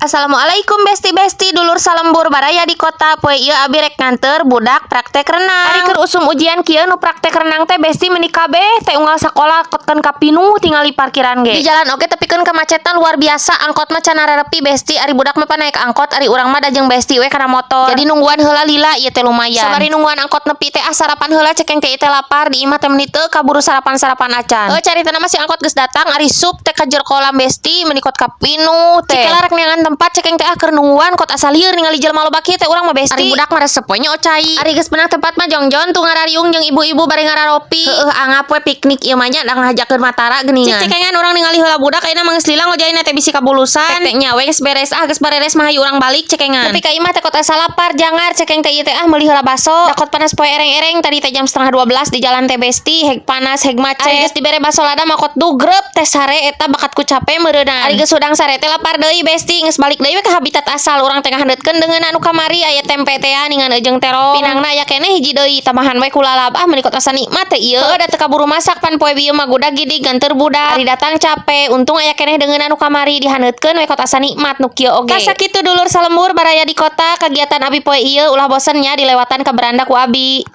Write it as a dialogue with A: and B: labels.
A: Assalamualaikum, besti-besti, dulur salembur, baraya di kota. Poe ieu abi rek nganter budak praktek renang. Ari keur usum ujian kieu, nu praktek renang teh, besti, meuni kabeh teh unggal sakola kotkeun ka pinuh tingali parkiran ge. Di jalan oge tepikeun kemacetan luar biasa, angkot mah can repi, besti. Ari budak mah pan naik angkot, ari urang mah da jeung besti we kana motor. Jadi nungguan heula lila ieu teh lumayan. Sabari nungguan angkot nepi teh, ah, sarapan heula, cekeng teh teh lapar, di imah teh meuni teu kaburu sarapan-sarapan acan. Heuh, caritana mah si angkot geus datang, ari sup teh ka jero kolam, besti, meuni kot ka pinuh teh. Cikela rek neangan tempat, cekeng teh, ah, keur nungguan kot asa lieur ningali jelema loba kieu teh urang mah, besti. Ari budak mah resep we nya ocai. Ari geus menang tempat mah jongjon tuh ngarariung jeung ibu-ibu bari ngararopi. Heueuh, anggap we piknik ieu mah nya, da ngahajakeun matara geuningan. Cek cekengan urang ningali heula budak ayeuna mah geus lila ngojaina teh bisi kabulusan. Teh nya we geus beres, ah, geus bareres mah hayu urang balik, cekengan. Tapi ka imah teh kot asa lapar jangar, cekeng teh ieu teh, ah, meuli heula baso. Da kot panas poe ereng-ereng tadi teh jam 11.30 di jalan teh, besti, heg panas heg macet. Ari geus dibere baso lada mah kot dugrep teh sare eta bakat ku cape meureunnan. Ari geus hudang sare teh lapar deui, besti, geus balik deui we ka habitat asal urang teh ngahandeutkeun deungeun anu kamari aya tempe teh ningan jeung terong. Pinangna aya keneh hiji deui, tambahan we ku lalab, ah, meuni kot asa nikmat teh ieu. Heueuh, da teu kaburu masak pan poe bieu mah gudag gidig nganter budak. Ari datang cape, untung aya keneh deungeun anu kamari dihaneutkeun we kot asa nikmat nu kieu oge. Sakitu, dulur salembur, baraya di kota, kagiatan abi poe ieu. Ulah bosen nya dilewatan ka beranda ku abi.